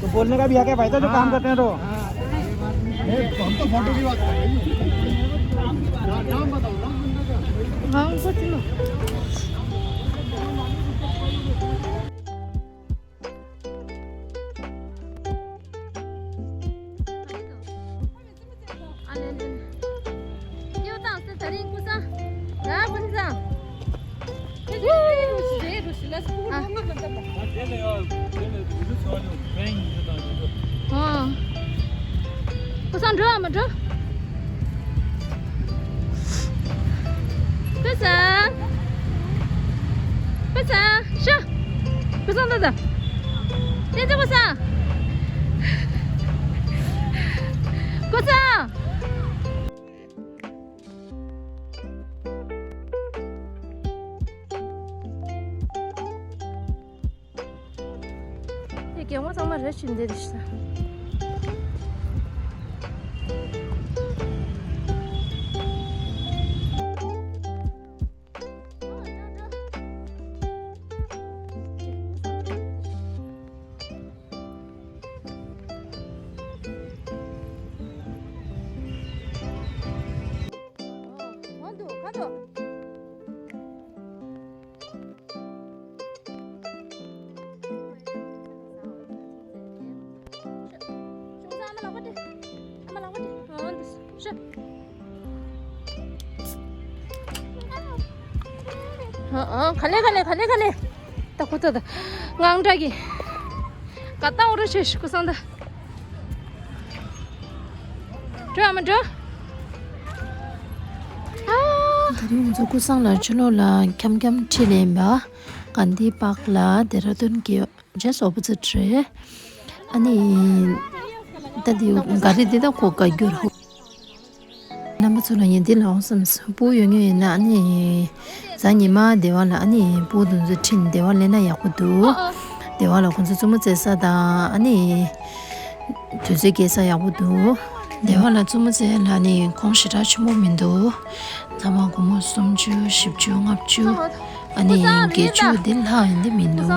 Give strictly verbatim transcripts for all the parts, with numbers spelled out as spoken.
तो बोलने का भी हक है भाई साहब, जो काम करते हैं तो। हम तो फोटो की बात कर रहे हैं। नाम बताओ ना। हाँ, उनको चुनो। ཀུ་སང་འགྲོ་མ་འགྲོ། ཀུ་སང་། ཀུ་སང་། ཤ། ཀུ་སང་། ད་ད། ཏན་ཏན་ཀུ་སང་། ཀུ་སང་། དེ་རྒན་མོ་ཚང་མ་རེ་ཞིག་འདི་རེད་ཤག་ག་ལེ་ག་ལེ་ག་ལེ་ག་ལེ། ད་ཁོ་ད་ད་ངང་འདྲ་གི་ག་ད་འོ་ར་ཆེ་ཤི་ཀུ་སང་ད། འགྲོ་ཨ་མ་འགྲོ། ཨ། དེ་རིང་ང་ཚོ་ཀུ་སང་ལ་ཕྱི་ལོགས་ལ་འཁྱམ་འཁྱམ་ཁྲིད་ལེན་པ། གྷན་དྷི་པཱག་ལ་ཌེ་ར་ཌུན་གྱི་just opposite རེད། ཨ་ནི། ད་དེ་ག་རེ་འདི་ད་ཁོ་བཀའ་འགྱུར་ཧོ། རྣམ་པ་ཚོ་ལ་ཡིན་འདི་ལ་འོང་བསམ། སྤུ་ཡོད་ཉོ་ཡིན་ན་ཨ་ནི། གཟའ་ཉི་མ་སྡེ་བ་ལ་ཨ་ནི་སྤུ་དུང་ཚོ་ཁྲིད་སྡེ་བ་ལེན་ན་ཡག་པོ་འདུག་སྡེ་བ་ལ་ཁོང་ཚོ་རྩེད་མོ་རྩེ་ས་དང་ཨ་ནི། དུས་ཚོད་སྐྱེལ་ས་ཡག་པོ་འདུག་སྡེ་བ་ལ་རྩེད་མོ་རྩེ་ལ་ནི་གོང་ཞེ་དྲག་ཆེན་པོ་མི་འདུག་ཐ་མག་སྒོར་མོ་སུམ་ཅུ། བཞི་བཅུ། ལྔ་བཅུ། ཨ་ནི་བརྒྱད་ཅུ་འདི་ལྷག་ཡིན་འདི་མི་འདུག་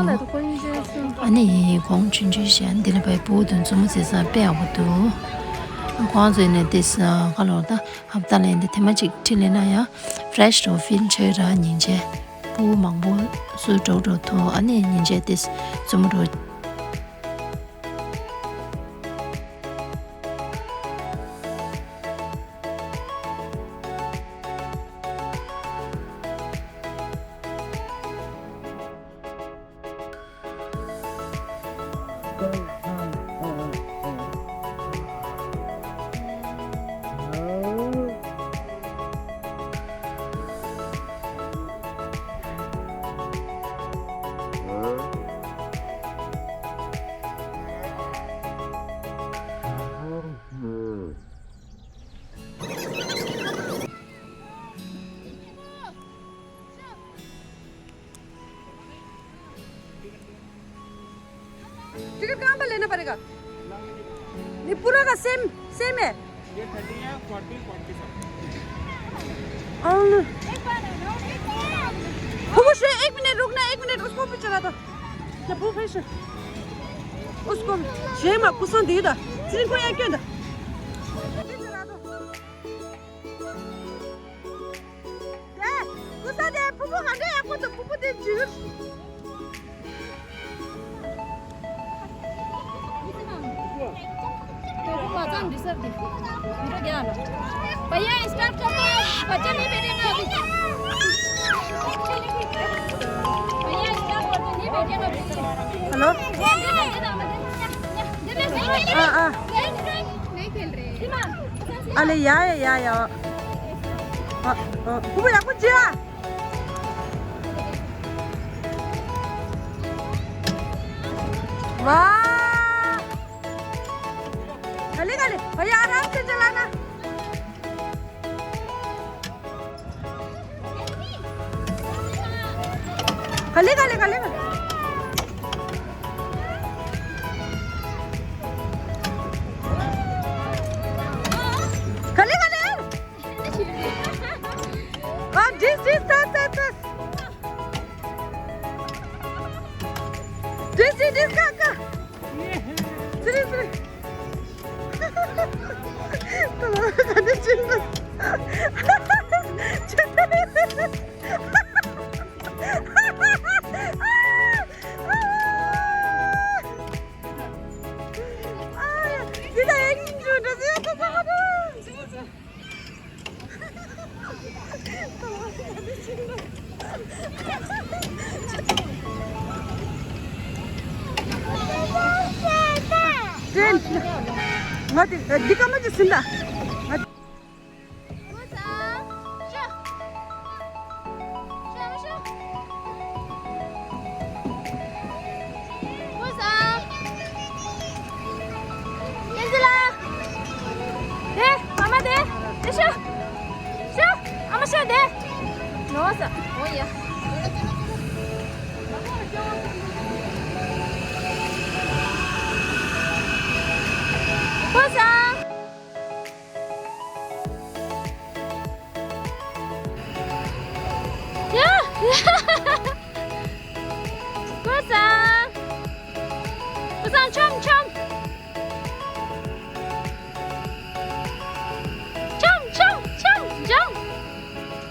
ཨ་ནི་གོང་ཆུང་ཆུང་ཞིག་འདི་ལ་བའི་སྤུ་དུང་རྩེད་མོ་རྩེ་ས་དཔེ་ཡག་པོ་འདུག་ཁོང་ཚོ་ནས་ཏེ་ས་ཁ་ལོར་ད་ཧབ་ཏ་ལ་ཡིན་འདི་ཐེངས་མ་གཅིག་ཁྲིད་ལེན་ན་ཡང་ཕི་རེ་ཤི་འགྲོ་ཕིལ་བྱེད་ར། སྙིང་རྗེ། སྤུ་མང་པོ་སུ་འགྲོ་འགྲོ་ཐུ་ཨ་ནི་སྙིང་རྗེ་ཏེ་རྩེད་མོ་འགྲོ། टिकट कहाँ पर लेना पड़ेगा? नहीं, पूरा का सेम, सेम है। ये थर्टी है, फोर्टी, फोर्टी फाइव। और वो शे-, एक मिनट रुकना, एक मिनट, उसको भी चला दो। जब वो फिर से, उसको, शेमा, कुछ नहीं था। सिर्फ कोई एक क्यों था? चला दो। ཀུ་ས་དེ་ཕུ་བོ་ག་འདྲ་ཡག་པོ་འདུག་ཕུ་བོ་དེ་འཇུར། भैया स्टार्ट कर दो। बच्चे नहीं बैठेंगे अभी। भैया स्टार्ट कर दो, नहीं बैठेंगे अभी। हेलो। हाँ, हाँ। नहीं खेल रहे। अरे या या या या। हाँ, हाँ। ཕུ་བོ་ཡག་པོ་བྱས། वाह। गले गले भैया आराम से चलाना। गले गले गले गले। गले गले। आ, जिस, जिस, तस, तस, तस। དེ་སྲིད་དེ་ཀ་ཀ། སྲིད་སྲིད། ད་ལ་ག་འདྲ་བྱེད་ན། ང་དེ་འདི་ཀ་མ་ཅི་ཟིན་ད། ཀུན་བཟང་། ཀུན་བཟང་། ཆོམ་ཆོམ། ཆོམ་ཆོམ་ཆོམ་འཇམ།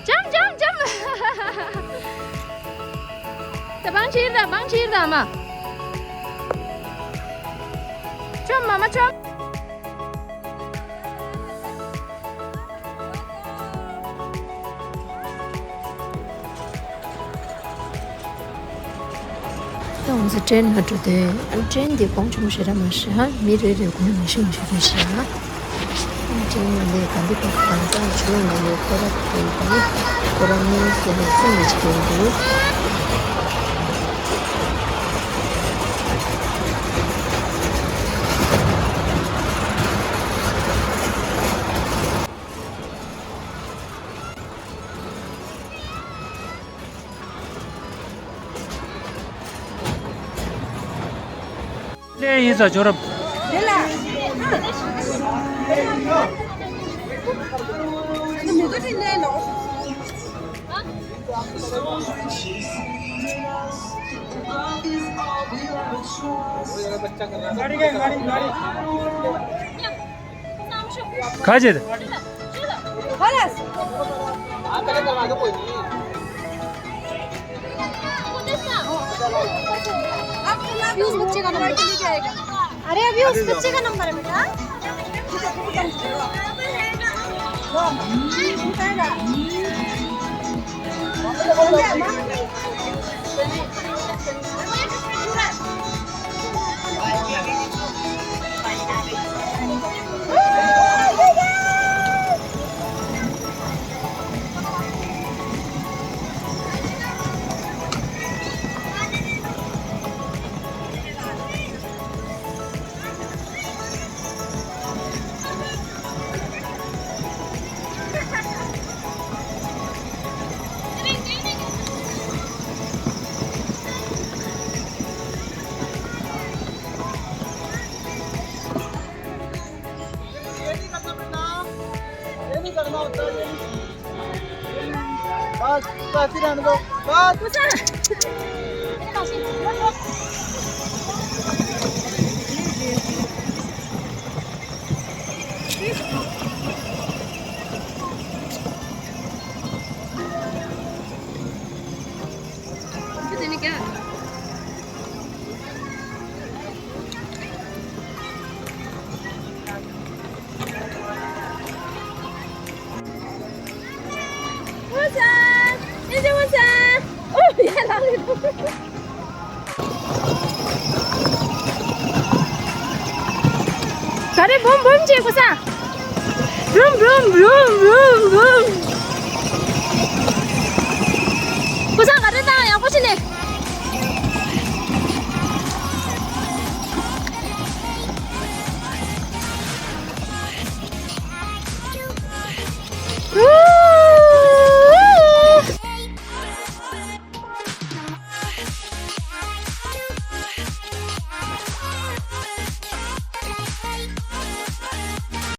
འཇམ་འཇམ་འཇམ། ད་བང་ཕྱིར་དང་བང་ཕྱིར་དང་མ། ཆོམ་མ་མ་ཆོམ། ད་ང་ཚོ་ཊེན་ལ་འགྲོ་དུས། ཨ། ཊེན་འདི་གོང་ཆེན་པོ་ཞེ་དྲག་མ་རེད་ཤག་མི་རེ་རེ་གོང་ཉི་ཤུ་ཉི་ཤུ་རེད་ཤག་ཊེན་ནང་ལས་ག་འདི་ག་གང་ཚང་ཆུ་ལོག་ནང་ལས་ཁོ་ར་ཁོ་ར་ནི་ཁོ་ར་ནི་ཁོ་ར་སེམས་ལ་ཅི་འདུག་ལན་ཡིན་ས་ཇོ་རབ། ག་རེད། अरे, अभी उस बच्चे का नंबर है बेटा। ये नहीं करना बेटा, ये नहीं करना होता, ये नहीं। बस, बस, ऐसे रहने दो, बस। ག་རེ་འབུམ་འབུམ་བྱེད་དགོས་ས། འབུམ་འབུམ་འབུམ་འབུམ་འབུམ། ཀུ་སང་ག་རེ།